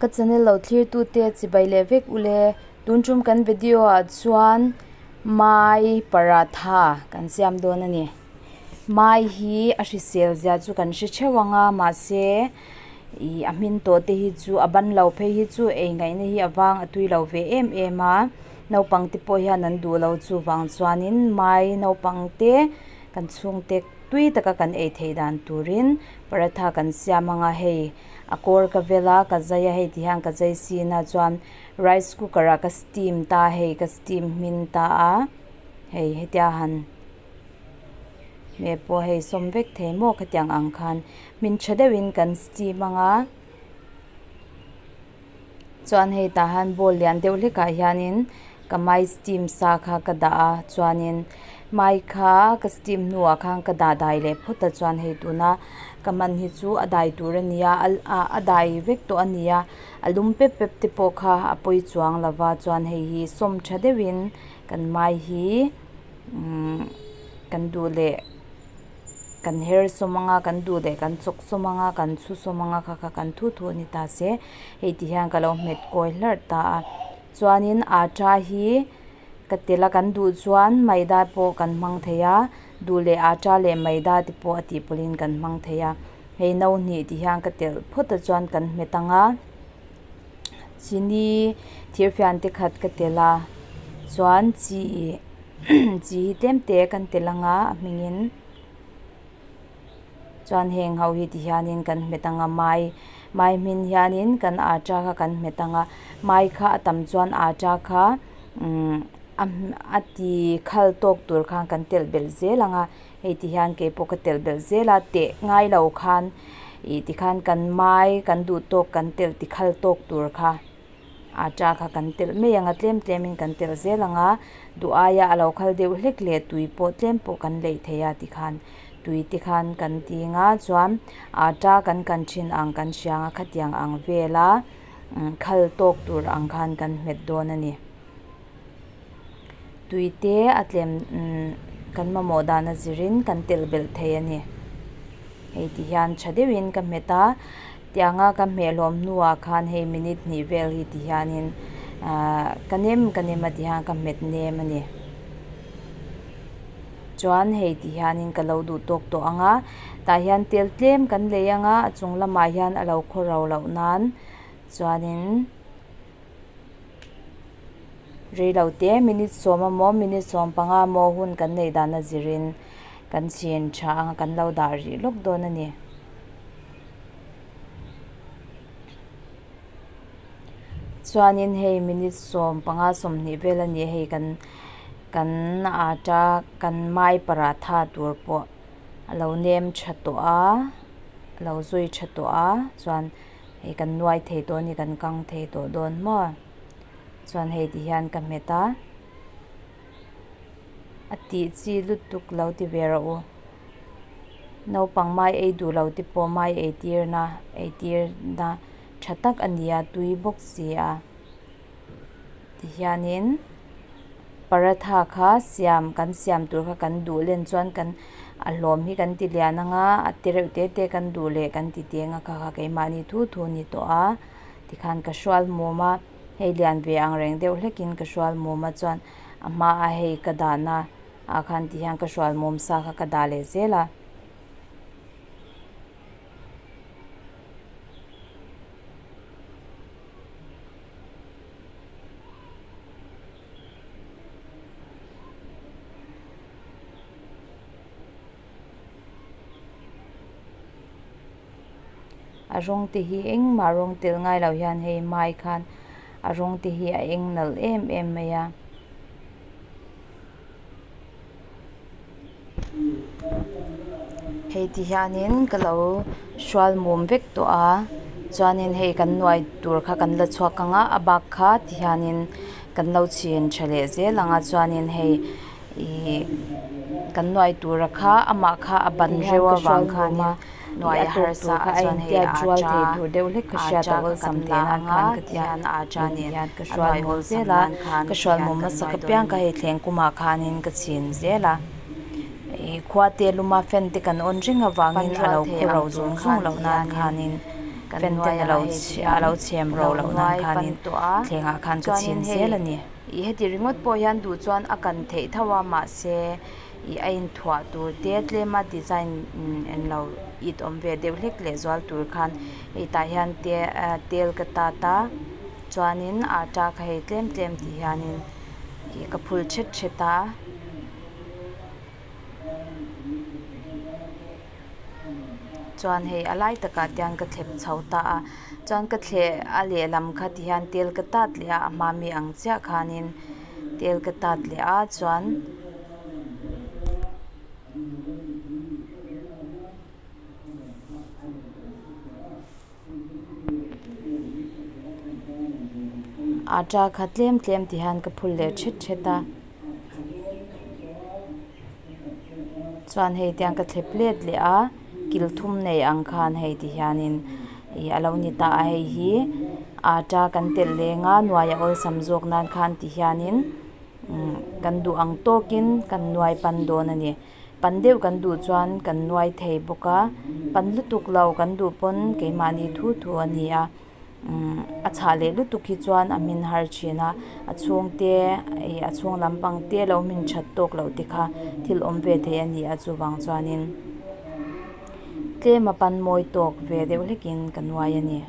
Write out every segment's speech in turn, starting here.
Ka channel lo thlir tute chibai leh vek ule tun tum kan video ah chuan mai paratha kan siam dawn a ni mai hi a hrisel zia chu kan hre theuh ang a mahse ih a hmin tawh te hi chu a ban lo phei hi chu ei ngaihna hi a vang a tui lo ve em em a naupang te pawh hian an duh lo chuvang chuanin mai naupang te kan chhungte tui taka kan ei theih dan turin paratha kan siam ang a hei. A kawr ka vel a ka zai a hei ti hian ka zai sin a chuan rice cooker ah ka steam ta a hei ka steam hmin ta a hei hetia han hmeh pawh hei sawm vek thei maw khatiang ang khan hmin tha deuhin kan steam ang a chuan hei tah hian bowl lian deuh hlek ah hianin ka mai steam sa kha ka dah a chuanin mai kha ka steam hnuah khan ka dah dai leh phawt a chuan hei tuna ka man hi chu a dai tur a ni a a dai vek tawh a ni a a lum pep pep te pawh kha a pawi chuang lo va chuan hei hi sawm tha deuhin kan mai hi umm kan duh leh. Kan her sawm anga kan duh leh kan chawk sawm anga kan chhu sawm anga kha kha kan thu thu a ni ta se hei ti hian ka lo hmet kawi hlarh ta a chuanin atta hi ka tel a kan duh chuan maida pawh kan hmang thei a duh leh atta leh maida te pawh a tih pawlhin kan hmang thei a hei no hnih ti hian ka telh phawt a chuan kan hmet ang a chini thirfian te khat ka telh a chuan chi Chi hi tlem te kan tel ang a a hmingin chuan heng ho hi ti hianin kan hmet ang a mai mai hmin hianin kan atta kha kan hmet ang a mai kha a tam chuan atta kha umm a a ti khal tawk tur khan kan telh belh zel ang a hei ti hian keipawh ka telh belh zel a teh ngai lo khan ih tikhan kan mai kan duh tawk kan telh ti khal tawk tur kha. Atta kha kan telh mai ang a tlem tlemin kan telh zel ang a duh aia a lo khal deuh hlek leh tui pawh tlem pawh kan leih thei a tikhan tui te khan kan ting a chuan atta kan kan thin ang kan hria ang a khatiang ang vela khal tawk tur ang khan kan hmet dawn a ni. Tui te a tlem kan mamawh dan a zirin kan telh belh thei a ni. Hei ti hian tha deuhin ka hmet a tianga ka hmeh hlawm hnuah khan hei minute hnih vel hi ti hianin ahh ka nem ka nem a ti hian ka hmet nem a ni. Chuan hei ti hianin ka lo duh tawk tawh ang a tah hian tel tlem kan lei ang a a chung lamah hian a lo khaw ro loh nan chuanin. Reilo te minute sawm emaw minute 15 emaw hun kan neih dan a zirin kan chhin tha ang a kan lo dah rih lawk dawn a ni. Chuanin hei minute 15 20 vel a ni a hei kan kan atta kan mai paratha tur pawh a lo nem tha tawh a a lo zui tha tawh a chuan. Hei kan nuai thei tawh a ni kan kang thei tawh dawn maw chuan hei ti hian ka hmet a a tih chi lutuk lo ti ve rawh u naupang mai ei duh lo te pawh mai ei tir na ei tir na tha tak a ni a tui bawk si a ti hianin paratha kha siam kan siam tur kha kan duh len chuan kan a hlawm hi kan ti lian ang a a ti reuh te te kan duh leh kan ti teng a kha kha keimahni thu thu a ni tawh a tikhan ka hrual mum a hei lian ve ang reng deuh hlekin ka hrual mum a chuan a hmaah hei ka dahna ah khan ti hian ka hrual mum sa kha ka dah leh zel a. A rawng te hi engmah rawng tel ngai lo hian hei mai khan a rawng te hi a eng nalh em em mai a. Hei ti hianin ka lo hrual mum vek tawh a chuanin hei kan nuai tur kha kan la chhuak ang a a bak kha ti hianin kan lo chhin tha leh zel ang a chuanin hei ihh kan nuai tura kha amah kha a ban reuh avang khanin nuai a harsa a chuan hei a ṭa a ṭa kha kan la ang a tihian a ṭa nen a nuai awlsam nan khan tihian kan nuai dawn a ni. Thleng kumah khanin ka chhin zel a ih khua te luma fan te kan on reng avangin a lo khu ro zung zung loh nan khanin. Kan Fan nuai ten anga hei ti a hian lo chhem ka ro lo loh nan nuai pan khanin tawh a thlengah khan ka chuanin chhin hei zel a ni. ih heti ringawt pawh hian duh chuan a kan theih tho a mahse ih a inthuah tur te tlema design englo it awm ve deuh hlek leh zual tur khan hei tah hian te ah tel ka tat a chuanin atta kha hei tlem tlem ti hianin ih ka phul thet thet a. Chuan hei a lai takah te hian ka thlep chho ta a chuan ka thleh a lehlam kha ti hian tel ka tat leh a a hma mi ang chiah khanin tel ka tat leh a chuan. Atta kha tlem tlem ti hian ka phul leh thet thet a chuan hei tiang ka thlep let leh a kil thum nei ang khan hei ti hianin ih a lo ni ta a hei hi atta kan telh leng a nuai a awlsam zawk nan khan ti hianin umm kan duh ang tawkin kan nuai pan dawn a ni. Pan deuh kan duh chuan kan nuai thei bawk a, pan lutuk lo kan duh pawn keimahni thu thu a ni a, umm a chhah leh lutuk hi chuan a hmin har thin a, a chhungte ih a chhung lampang te lo hmin that tawk loh te kha thil awm ve thei a ni a chuvang chuanin tlem a pan mawi tawk ve deuh hlekin ka nuai a ni.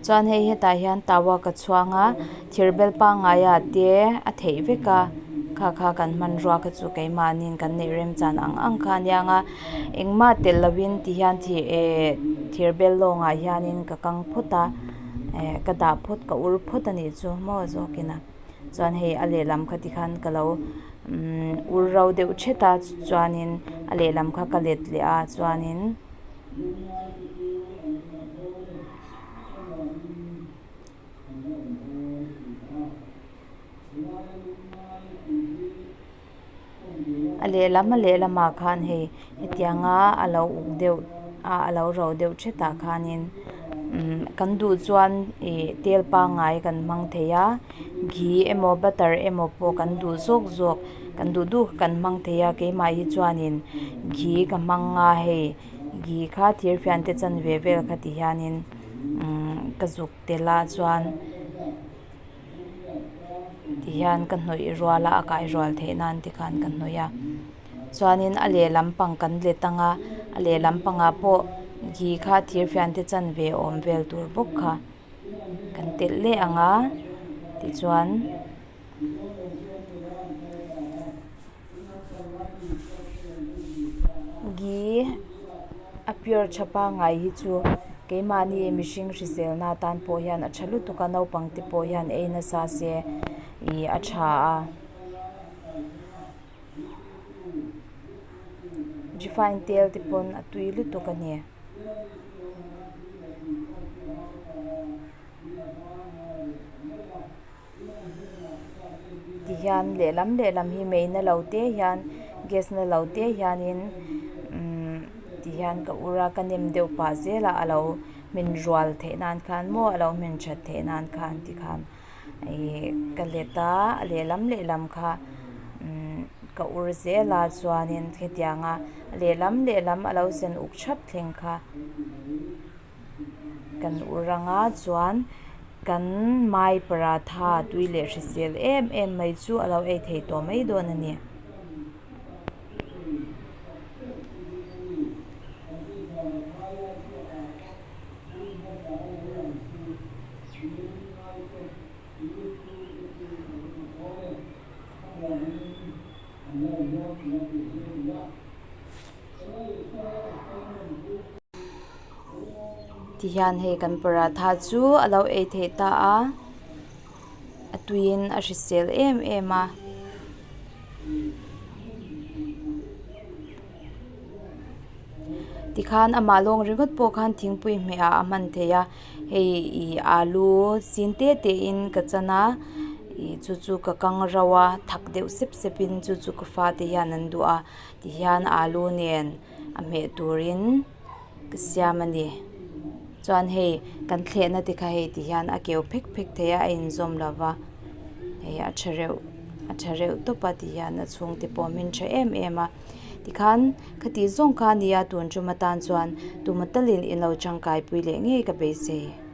Chuan hei hetah hian tawa ka chhuang a thir bel pangngai ah te a theih vek a kha kha kan hmanrua kha chu keimahniin kan neih remchan ang ang kha a nia nga engmah telh lovin ti hian eh thir bel lawngah hianin ka kang phawt a eh ka dah phawt ka ur phawt a nih chu maw zawkin a. Chuan hei a lehlam kha tikhan ka lo umm ur ro deuh thet a chuanin a lehlam kha ka let leh a chuanin a lehlam a lehlamah khan hei hetianga a lo uk deuh a a lo ro deuh thetah khanin umm kan duh chuan ih tel pangngai kan hmang thei a ghee emaw butter emaw pawh kan duh zawk zawk kan duh duh kan hmang thei a keimah hi chuanin ghee ka hmang a hei ghee kha thir fian te chanve vel kha ti hianin umm ka zuk tel a chuan. Ti hian ka hnawih rual a a kai rual theih nan te khan ka hnawih a chuanin a lehlam pang kan let ang a a lehlam pangah pawh ghee kha thir fian te chanve awm vel tur bawk kha kan telh leh ang a tichuan. Ghee a pure tha pangngai hi chu keimahni mihring hriselna atan pawh hian a tha lutuk a naupang te pawh hian ei nasa se ih a tha a refined tel te pawn a tui lutuk a ni. Tihian lehlam lehlam hi mei na lo te hian gas na lo te hianin umm tihian ka ur a ka nem deuh pah zel a a lo hmin rual theih nan khan maw a lo hmin that theih nan khan tikhan ihh ka let a a lehlam lehlam kha umm ka ur zel a chuanin hetianga lehlam lehlam a lo sen uk thap thleng kha. Kan ur anga chuan kan mai paratha tui leh hrisel em em mai chu a lo ei thei tawh mai dawn a ni. Tihian hei kan paratha chu a lo ei theih ta a a tuiin a hrisel em em a. Tikhan amah lawng ringawt pawh khan thingpui hmeh ah a hman theih a hei ih alu sin te te in ka chan a ih chu chu ka kang ro a thak deuh sep sep in chu chu ka fate hian an duh a tihian alu nen a hmeh turin ka siam a ni chuan hei kan thlehna te kha hei ti hian a keu phek phek thei a a inzawm lo va hei a tha reuh. A tha reuh tawp a ti hian a chhungte pawh a hmin tha em em a tikhan khati zawng kha a nia tun tum atan chuan tuma talin in lo tangkai pui leh ngei ka beisei.